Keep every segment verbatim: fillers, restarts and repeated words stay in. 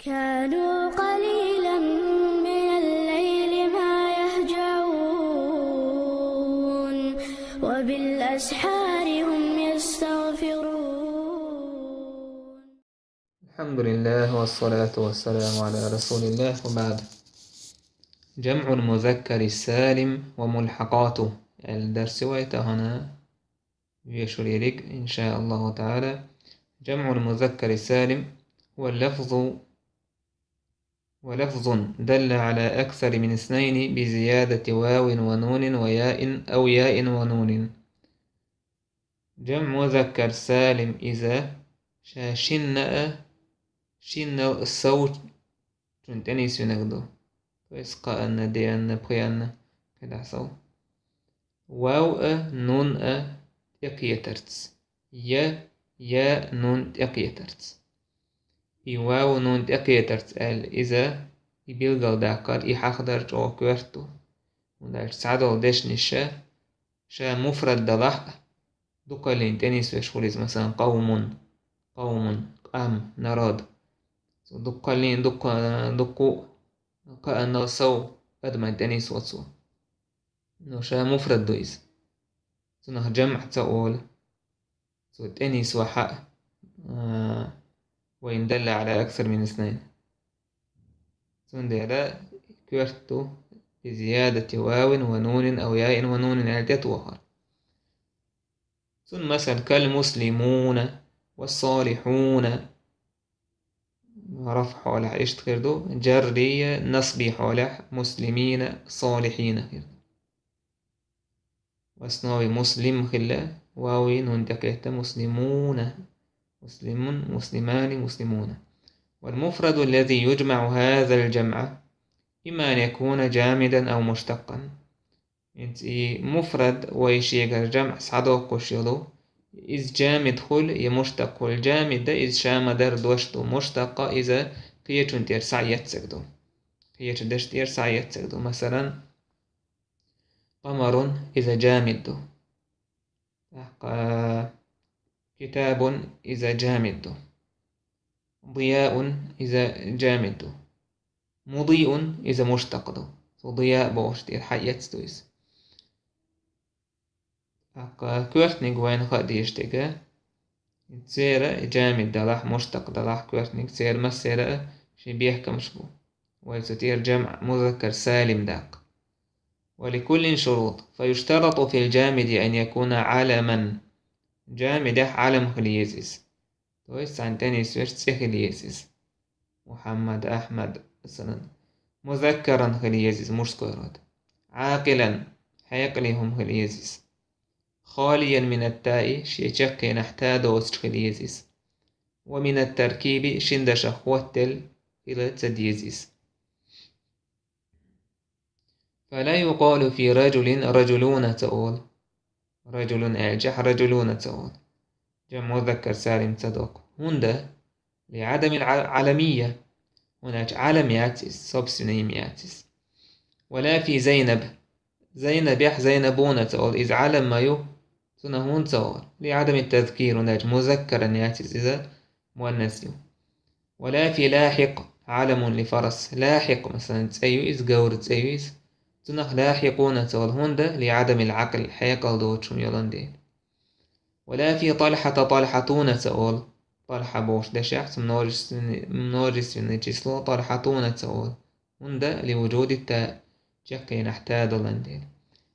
كانوا قليلا من الليل ما يهجعون، وبالأسحار هم يستغفرون. الحمد لله والصلاة والسلام على رسول الله وبعد. جمع المذكر السالم وملحقاته. الدرس ويتهنا يشريرك إن شاء الله تعالى. جمع المذكر السالم هو لفظ ولفظ دل على أكثر من اثنين بزيادة واو ونون وياء أو ياء ونون. جمع مذكر سالم إذا ша шинна а, шиннал сов чун тӀенисвинаг ду. То есть кхаанна, деанна, пхеанна, кхидӀа сов. Вав а, нун а тӀекхетарц. Я, я, нун тӀекхетарц. И вав, нун тӀекхетарц аьлла, иза и билгал даккхар, и хьахдар чӀогӀа коьрта ду. ХӀунда аьлча цхьадолу дешниша ша муфрад далахь а, дукхаллин тӀенисвеш хуьлу иза, масалан, къавмун, къавмун, къам, народ. Цо дукхаллин, дукха-, дуккху а кхаанна сов адаман тӀенисво цо. Ну, ша муфрад ду иза. Цунах жамъ ца олу. Цо тӀенисво хьа а, وإن دل على أكثر من اثنين. Цундела коьрта ду بزيادة واو ونون أو ياء ونون аьлла тӀетохар. Цун масал: كالمسلمون والصالحون. Рафъ хьолехь иштта хир ду, жаррий, насбий хьолехь муслимина, солихьина хир ду. В основе муслим хилла, вавий нун тӀекхетта муслимуна. Муслимун, муслимани, муслимуна. والمفرد الذي يجمع هذا الجمع إما أن يكون جامدا أو مشتقا. ХӀинца и муфрад вай шегара жамъ схьадоккхуш йолу, иза жамид хуьлу я муштакъ хуьлу. Жамид а иза ша ма-дарра дош ду, муштакъ а иза кхечун тӀера схьаэццаг ду. Кхечу дешна тӀера схьаэццаг ду. Масалан, къамарун иза жамид ду. ТӀаккха китабун иза жамид ду. Дияун иза жамид ду. Мудиун иза муштакъ ду. Цу дия бохуш тӀера хьаэцна ду иза. ТӀаккха коьртаниг вайна хаа дезаш дерг, церан жамид далахь, муштакъ далахь коьртаниг, церан массеран а шен бехкамаш бу. Вай цу тӀера жамъ музаккар салим даккха. ولكل شروط، فيشترط في الجامد أن يكون علما. Жамидехь Ӏалам хила еза иза. То есть цхьана тӀенисвеш цӀе хила еза иза. Мухьаммад, Ахьмад, масалан. Музаккаран хила еза иза, мужской род. Ӏакъилан, хьекъале хӀума хила еза иза. Халиян мин ат-таи, шен чаккхенахь та доцуш хила еза иза. Ва мин ат-таркиби, шина дашах хӀоттаелла хила ца деза иза. فلا يقال في رجل رجلون ца олу. Раджулун аьлчахь, раджулуна ца олу. Жамъ музаккар салим ца доккху. ХӀунда? لعدم العلمية. ХӀунда аьлча Ӏалам яц иза, собственное имя яц иза. ولا في زينب. Зайнабехь зайнабуна ца олу. Иза Ӏалам ма ю, цунах хӀунда ца олу? لعدم التذكير, хӀунда аьлча музаккаран яц иза, иза муаннас ю. ولا في لاحق علم لفرس. Лахьикъ, масалан, цӀе ю иза, говр цӀе ю иза. Цунах лахьикъуна ца олу, хӀунда? لعدم العقل, хьекъал доцуш хӀума йолун дела. ولا في طلحة طلحتون ца олу. Талхьа бохуш дешехь, цу множественный, множественное число талхьатуна ца олу. ХӀунда? لوجود التاء, чаккхенахь та долун дела.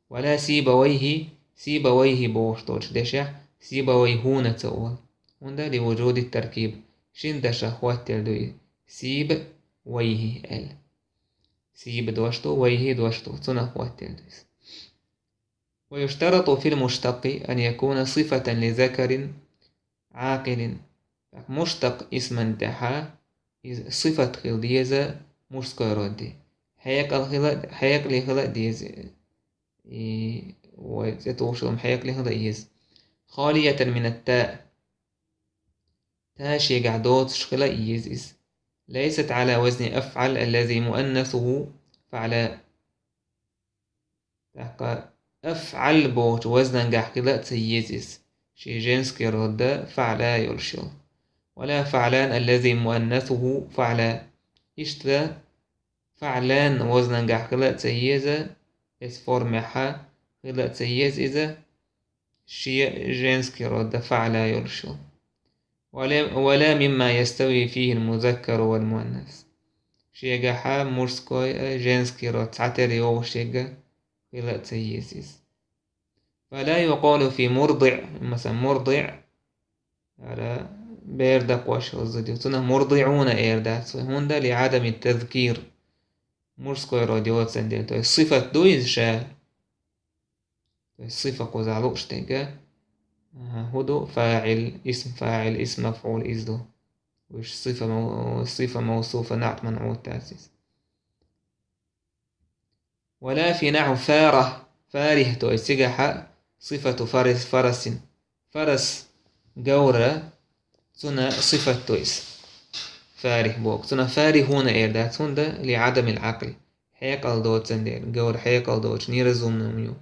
ولا سيبويه, Сибавайхи бохуш долчу дешехь, Сибавайхуна ца олу. ХӀунда? لوجود التركيب, шина дашах хӀоттаелла ду иза. Сиба вайхи аьлла. Сиба дош ду, вайхи дош ду, цунах хӀоттаелла ду иза. ويشترط في المشتق أن يكون صفة لذكر عاقل. ТӀаккха муштакъ исман тӀехьа иза сифат хила деза мужской роде. Хьекъал хила, хьекъале хила деза. И вай цӀе тухуш йолу хьекъале хила еза. خالية من التاء. Та шегахь доцуш хила еза иза. ليست على وزن أفعل الذي مؤنثه فعلاء. ТӀаккха афӀал бохучу вазнангахь хила а ца еза иза, шен женский род а фаӀла йолуш йолу. ولا فعلان الذي مؤنثه فعلا. Иштта фаӀлан вазнангахь хила а ца еза, эс формехьа хила а ца еза иза, шен женский род да фаӀла йолуш йолу. Вала, вала мимма ястави фихил музаккару вал муаннас. Шегахьа мужской а, женский род цхьатерра йогӀуш ерг хила а ца еза иза. Фала юкъалу фи мурдиъ, масалан, мурдиъ, ара, бер дакхош йолу зуда ю. Цунах мурдиъуна эр дац вай. ХӀунда ли Ӏадами тазкир. Мужской род йоцан дела. То есть сифат ду иза ша. То есть сифа кхузахь лууш дерг. Аха, хӀун ду? ФаӀил, исм фаӀил, исм мафӀул иза ду. Уьш сифа мав-, сифа мавсуфа, наӀт манӀут дац иза. Вала фи нахьу фара, фарих, то есть цигахьа сифату фарас, фарасин. Фарас гавра, цуна сифат, то есть фарих боху. Цуна фарихуна эр дац, хӀунда ли Ӏадамил Ӏакъли. Хьекъал доцан дела, гавра хьекъал доцу, неразумный ю.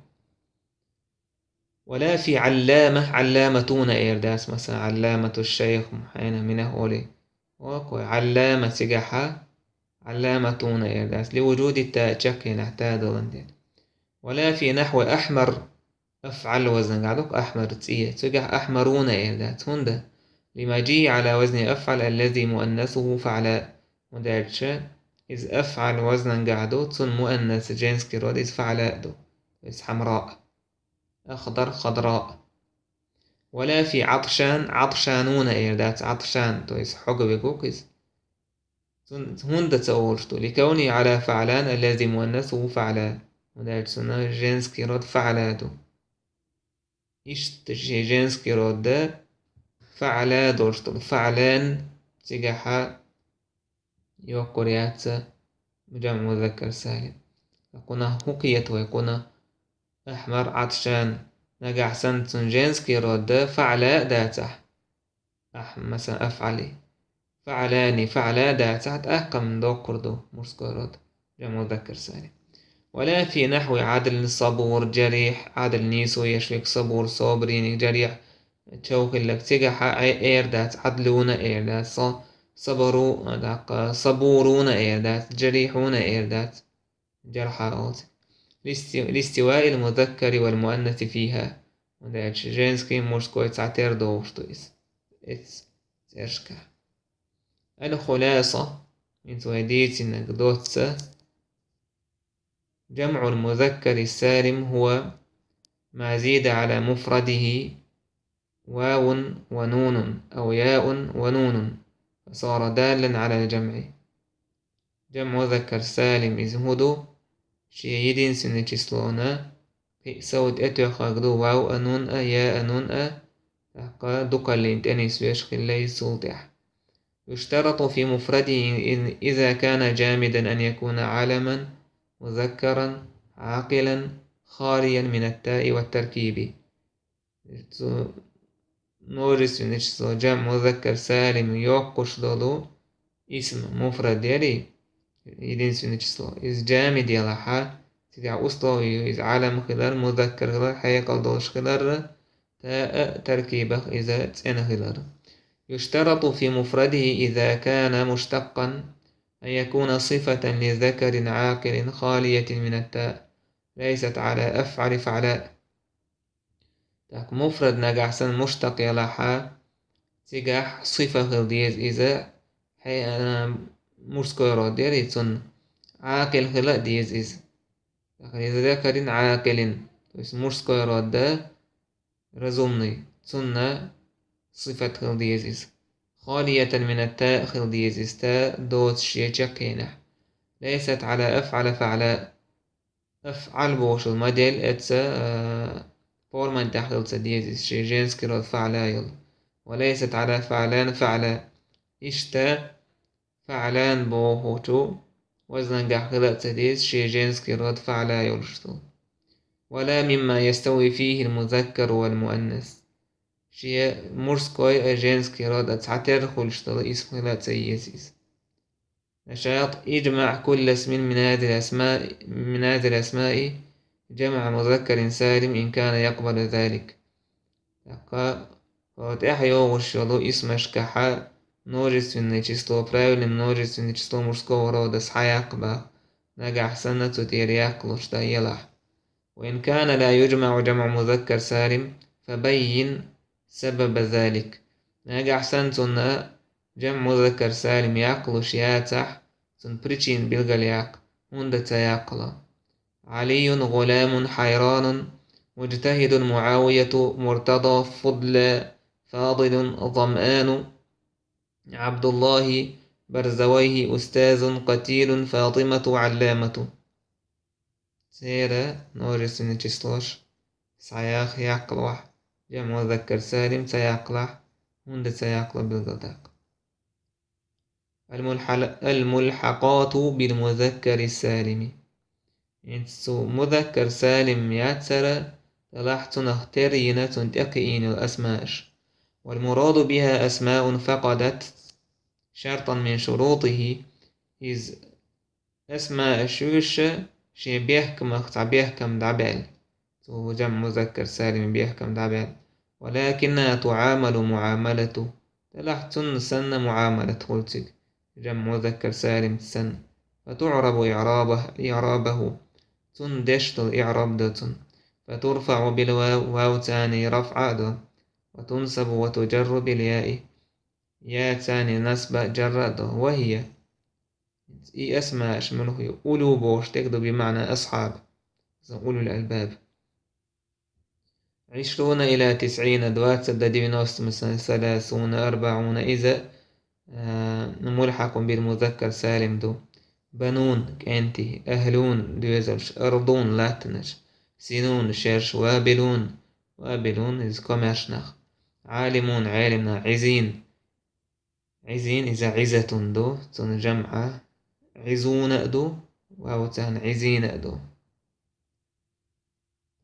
Вала фи Ӏаллама, Ӏалламатуна эр дац, масалан, Ӏалламату шайх Мухьайна Минах оли. Окой, Ӏаллама цигахьа, Ӏалламатуна эр дац. Ли вуджуди та чаккхенахь та долан дела. Вала фи нахьви ахьмар, афӀал вазнангахь ду-кх ахьмар цӀе. Цигахь ахьмаруна эр дац. ХӀунда? Лимажии Ӏала вазни афӀал аллази муаннасуху фаӀла. ХӀунда аьлча иза афӀал вазнангахь ду, цун муаннас женский род иза фаӀла ду. Иза хьамраъ. Ахдар, хадраъ. Вала фи Ӏатшан, Ӏатшануна эр дац, Ӏатшан, то есть хьогаверг ву-кх иза. Цун хӀунда ца олуш ду? Ликавни Ӏала фаӀлан аллази муаннасуху фаӀла. ХӀунда аьлча цуна женский род фаӀла ду. Иштта шен женский род да фаӀла долуш долу. ФаӀлан цигахьа йоккхур яц жамӀ музаккар салим. Кхунах хӀун кхета вай, кхунах ахьмар, Ӏатшан, нагахь санна цун женский род да фаӀла а дацахь. Ахь, масалан, афӀали. ФаӀлани, фаӀла а дацахь, тӀаккха-м доккхур ду мужской род, жамӀ музаккар салим. Вала фи нахьви Ӏадл, сабур, жарихь, Ӏадл нийсо еш верг, сабур, собрини, жарихь, чов хилларг, цигахьа эр дац, Ӏадлуна эр дац, са-, сабару, тӀаккха сабуруна эр дац, жарихьуна эр дац, жархьа олу. Листи-, листиваил музаккари вал муаннаси фиха. ХӀунда аьлча женский, мужской цхьатерра догӀуш ду иза. Эц цӀерашка. Ал-хуласа, хӀинца вай дийцинарг доцца. جمع المذكر السالم هو ما زيد على مفرده واو ونون أو ياء ونون فصار دالا على الجمع. ЖамӀ музаккар салим иза хӀун ду? Шен единственный числона кхин а сов тӀетоьхнарг ду вав а, нун а, я а, нун а, тӀаккха дукхаллин тӀенисвеш хилла иза цул тӀаьхьа. يشترط في مفرده إن-، إذا كان جامدا أن يكون علما مذكرا عاقلا خاليا من التاء والتركيب. Цу множественное число, жамӀ музаккар салим йоккхуш долу исм, муфрад яри, единственное число. Иза жамид ялахьа, цигахь условие ю, иза Ӏалам хилар, музаккар хилар, хьекъал долуш хиларра, таа а таркибах иза цӀена хилар. يشترط في مفرده إذا كان مشتقا أن يكون صفة لذكر عاقل خالية من التاء، ليست على أفعل فعلاء. Так, муфрад нагахь санна муштакъ ялахьа, цигахь сифа хила деза иза, хье-, а, мужской род яри цунна, Ӏакъил хила а деза иза. Так, иза закарин Ӏакъилин, то есть мужской род да, разумный, цунна сифат хила деза иза. Халиятан мин ат-таа хила деза иза, та доцуш я чаккхенехь. Лайсат Ӏала афӀала фаӀла. АфӀал бохуш йолу модель эцца, а, форман тӀехь хила ца деза иза, шен женский род фаӀла йолу. Ва лайсат Ӏала фаӀлан фаӀла. Иштта фаӀлан бохучу вазнангахь хила а ца деза, шен женский род фаӀла йолуш ду. Ва ла мимма ястави фихил музаккару вал муаннас. Шен мужской а, женский род а цхьатерра хуьлуш долу исм хила а ца еза иза. نشاط: اجمع كل اسم من هذه الأسماء، من هذه الأسماء جمع مذكر سالم إن كان يقبل ذلك. ТӀаккха хӀокху тӀехь йогӀуш йолу исмашкахьа множественное число, правильное множественное число мужского рода схьаяккха бах, нагахь санна цу тӀера яккхалуш дан елахь. وإن كان لا يجمع جمع مذكر سالم، فبين سبب ذلك. Нагахь санна цунна جمع مذكر سالم яккхалуш яцахь, цунна причина билгалъяккха, хӀунда ца яккхало. علي غلام حيران، مجتهد معاوية، مرتضى فضلى، فاضل ظمآن، عبد الله برزويه أستاذ قتيل، فاطمة علامة. Церан множественное числош схьаяккха яккхалахь, جمع مذكر سالم ца яккхалахь, хӀунда ца яккхало билгалдаккха. الملحل-، الملحقات بالمذكر السالم. ХӀинца цу مذكر سالم яцара, делахь цунах тера йина, цунна тӀекхиийна йолу асмааш. والمراد بها أسماء فقدت شرطا من شروطه، иза асмааш ю уьш, шен бехкамах цхьа бехкам дӀабаьлла. Цу جمع مذكر سالم бехкам дӀабаьлла. ولكنها تعامل معاملته. Делахь цунна санна муӀамалат хуьлу цига, جمع مذكر سالم санна. فتعرب إعرابه، إعرابه. Цунна деш долу иӀраб до цунна. فترفع بالواو، вавца рафӀа а до. وتنصب وتجر بالياء. Яца насба, джарра а до. وهي. И асмааш муьлха ю? Улу бохуш дерг ду, بمعنى أصحاب. Иза أولو الألباب. عشرون إلى تسعين, двадцать до девяносто, масалан, ثلاثون، أربعون, иза, а, ملحق بالمذكر السالم ду. بنون, кӀентий, أهلون, доьзалш, أرضون, латтанаш, سنون, шераш, وابلون, وابلون, иза комаьрша нах, عالمون, Ӏелим нах, عزين, عزين, иза عزة ду, цунна جمع عزون а ду, вавца عزين а ду.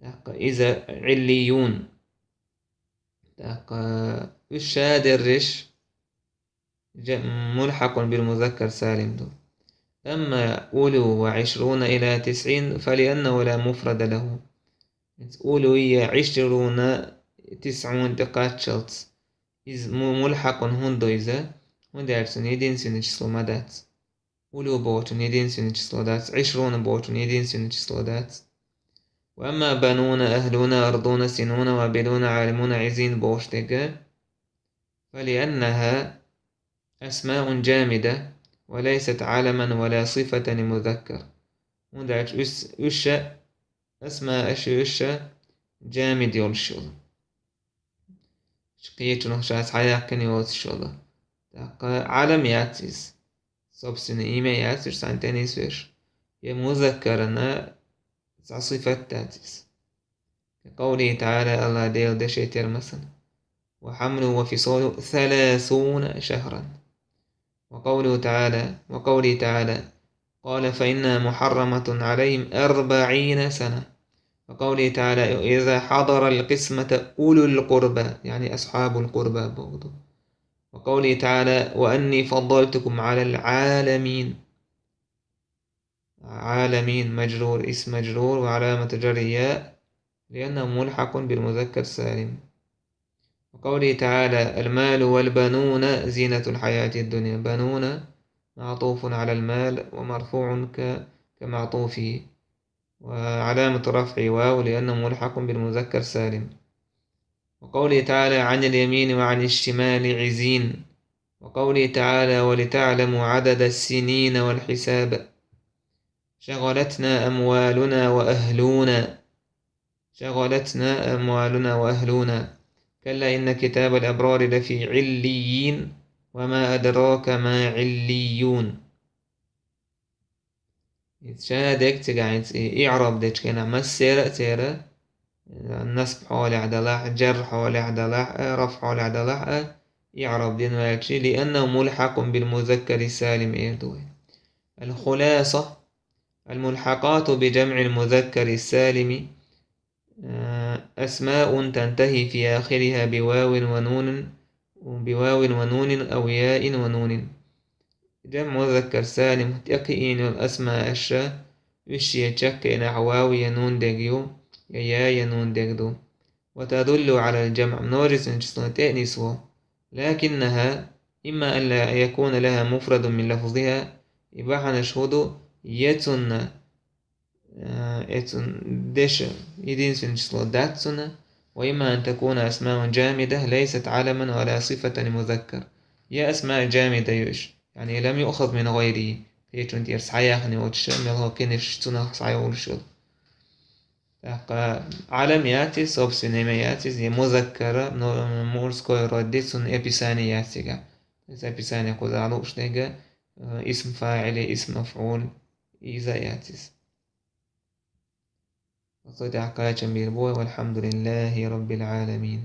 ТӀаккха иза عليون. ТӀаккха уьш ша дерриш جمع ملحق بالمذكر السالم ду. أما أولو وعشرون إلى تسعين فلأنه لا مفرد له. Иза أولو я عشرون, تسعون тӀекхаччалц. Иза му-, ملحق хӀунда ду иза? ХӀунда аьлча цуьнан единственное число ма дац. Улу бохучун единственное число дац, عشرون бохучун единственное число дац. وأما بنون، أهلون، أرضون، سنون، وابلون، عالمون، عزين бохуш дерг, فلأنها أسماء جامدة وليست علما ولا صفة لمذكر. ХӀунда аьлча уьш, уьш асмааш ю, уьш جامد йолуш йолу. Кхечунах ша схьаяьккхина йоцуш йолу. ТӀаккха Ӏалам яц иза. Собственное имя яц уьш, цхьаьна тӀе нисвеш. Я музаккарана цхьа сифат дац иза. كقوله تعالى, АллахӀ Делан дешей тера масана: وحمله وفصاله ثلاثون شهرا. وقوله تعالى، وقوله تعالى: قال: فإنها محرمة عليهم أربعين سنة. وقوله تعالى: إذا حضر القسمة أولو القربى، يعني أصحاب القربى боху. وقوله تعالى: وأني فضلتكم على العالمين. عالمين مجرور، اسم مجرور، وعلامة جره ياء، لأنه ملحق بالمذكر السالم. وقوله تعالى: المال والبنون زينة الحياة الدنيا. بنون معطوف على المال ومرفوع ك-، كمعطوفه، وعلامة رفعه واو لأنه ملحق بالمذكر السالم. وقوله تعالى: عن اليمين وعن الشمال عزين. وقوله تعالى: ولتعلموا عدد السنين والحساب. شغلتنا أموالنا وأهلونا. شغلتنا أموالنا وأهلونا. كلا إن كتاب الأبرار لفي عليين. وما أدراك ما عليون. Ша дерг цигахь хӀинца и иӀраб дечу хенахь массера а церан насб хьолехь далахь, джарр хьолехь далахь а, рафӀ хьолехь далахь а, иӀраб дина ваьлчи, لأنه ملحق بالمذكر السالم эр ду вай. الخلاصة: الملحقات بجمع المذكر السالم، آه، أسماء تنتهي في آخرها بواو ونون، بواو ونون أو ياء ونون. جمع مذكر سالم тӀекхиийна йолу асмааш, уьш шен чаккхенахь вав я нун дерг ю, я я я нун дерг ду. وتدل على الجمع, множественное число тӀе а нисво. لكنها إما أن لا يكون لها مفرد من لفظها, и бахьанаш фу ду, е цунна, э, е цун деша единственное число дац цунна, وإما أن تكون أسماء جامدة ليست علما ولا صفة لمذكر. Е асмаъ джамида я уж, яъни لم يؤخذ من غيره, кхычун тӀера схьаяьхна йоацаш, мел хӀокхунаш цунах схьайолуш йолу. ТӀаккха Ӏалам яц иза, собственное имя яц иза, е музаккара, но мужской род ди, цунна описание яц цигахь. Иза описание кхузахь лууш дерг, э, исм фаӀил, исм мафӀул, иза яц иза. Со тӀаьхьа кхачам бийр бу, والحمد لله رب العالمين.